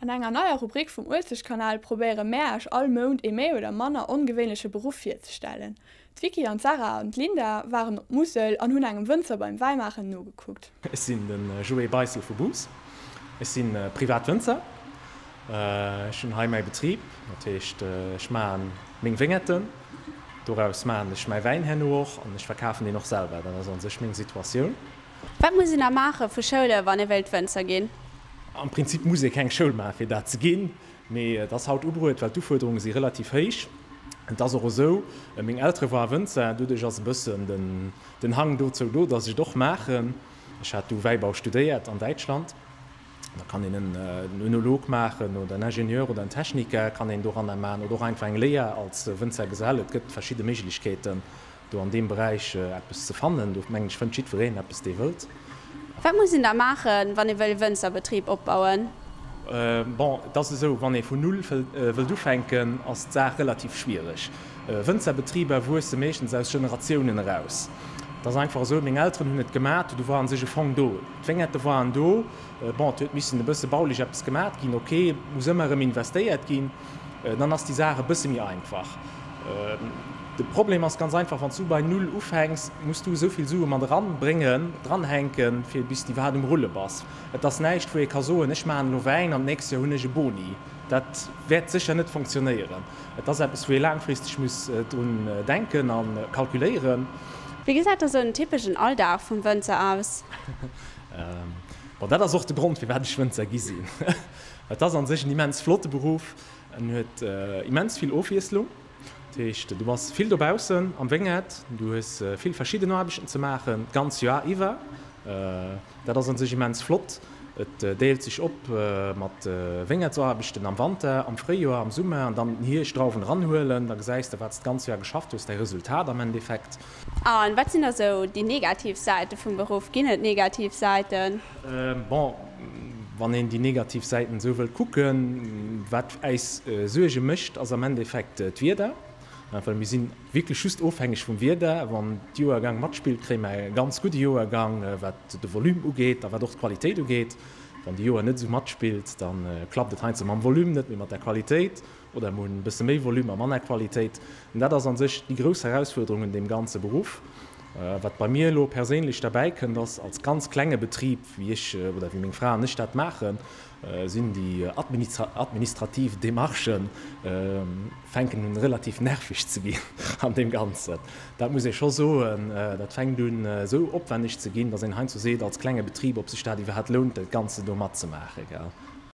An enger neier Rubrik vum Uelzechtkanal probéiere mär Iech all Mount ee méi oder manner ongewéinleche Beruff virzestellen. D'Vicky an d'Sarah an d'Linda waren op d'Musel an hunn engem Wënzer beim Wäimaachen nogekuckt. Ech sinn de Joé Beissel vu Bous. Ech si privat Wënzer. Ech hunn hei mäi Betrib, dat heescht ech maachen meng Wéngerten, doraus maachen ech mäi Wäin herno och an ech verkafen deen och selwer. Dat ass a sech meng Situatioun. Wat muss een da maache vu Schoule wann ee wéilt Wënzer ginn? Am Prinzip muss ee keng Schoul maache fir dat ze ginn, mee et ass haut ubruet, well d'Ufuerderunge si relativ héich. Et ass och esou, meng Eltere ware Wënzer, doduerch ass e bëssen den Hang dozou do, datt ech et och maachen. Ech hat du Wäibau studéiert an Däitschland. Da kann een en Önolog maachen oder en Ingenieur oder en Techniker kann een doranner maachen oder och einfach eng Léier als Wënzergesell. Et gëtt verschidde Méiglechkeeten. Do an deem Beräich eppes ze fannen, do mengen ech fënnt jiddwereen eppes dee wëllt. Wat muss een da maachen, wann ee wëll e Wënzerbetrib opbauen? Bon, et ass esou, wann ee vun null wëllt ufänken, ass d'Saach relativ schwiereg. Wënzerbetriber wuesse meeschtens aus Generatiounen eraus. Et ass einfach esou, meng Elteren hunn et gemat, do war a sech e Fong do, d'Wéngerte waren do. Bon, et huet missen e bësse baulech eppes gemat ginn, ok, et muss ëmmer erëm investéiert ginn. Dann ass déi Saach e bësse méi einfach. De Problem ass ganz einfach, wann s du bei Null ufänks, muss du esou vill Sue mat eranbréngen, dranhänken, fir bis de iwwerhaapt um Rulle bass. Et ass näischt, wou ee ka soen, ech maachen elo Wäin an d'nächst Joer hunn ech e Boni. Dat wäert sécher net fonctionnéieren. Et ass eppes, wou ee laangfristeg muss drun denken a kalkuléieren. Wéi gesäit da sou en typeschen Alldag vum Wënzer aus? Bon, dat ass och de Grond, firwat ech Wënzer gi sinn. Et ass an sech en immens flotte Beruff. En huet immens vill Ofwiesslung. Dat heescht, du bass vill dobaussen am Wéngert, du hues vill verschidden Aarbechten ze maachen, d'ganz Joer iwwer. Dat ass an sech immens flott. Et deelt sech op mat Wéngertsaarbechten am Wanter, am Fréijoer, am Summer an dann den Hierscht Drauwen eranhuelen. Da gesäis de, wat s d'ganz Joer geschafft hues, däi Resultat am Endeffekt. A wat sinn da sou déi negativ Säite vum Beruff? Ginn et negativ Säiten? Bon, wann een déi negativ Säiten esou wëllt kucken, wat äis Suerge mécht, ass am Endeffekt d'Wieder, well mir si wierklech just ofhängeg vum Wieder. Wann d'Joergang matspillt, kréie mer e ganz gudde Joergang, wat de Volume ugeet a wat och d'Qualitéit ugeet. Wann de Joer net esou matspillt, da klappt et heiansdo mam Volume net, mee mat der Qualitéit. Oder mer hunn e bësse méi Volume a manner Qualitéit. An dat ass a sech déi grouss Herausfuerderung un deem ganze Beruff. Wat bei mir elo perséinlech derbäi kënnt, ass, als ganz klenge Betrib, wéi ech oder wéi meng Fra an ech dat maachen, sinn déi administrativ Demarchen fänken un relativ nerveg ze ginn an deem Ganzen. Dat muss ee scho soen. Dat fänkt un esou opwänneg ze ginn, datt een heiansdo seet, als klenge Betrib, ob sech dat iwwerhaapt lount, dat Ganze do matzemaachen.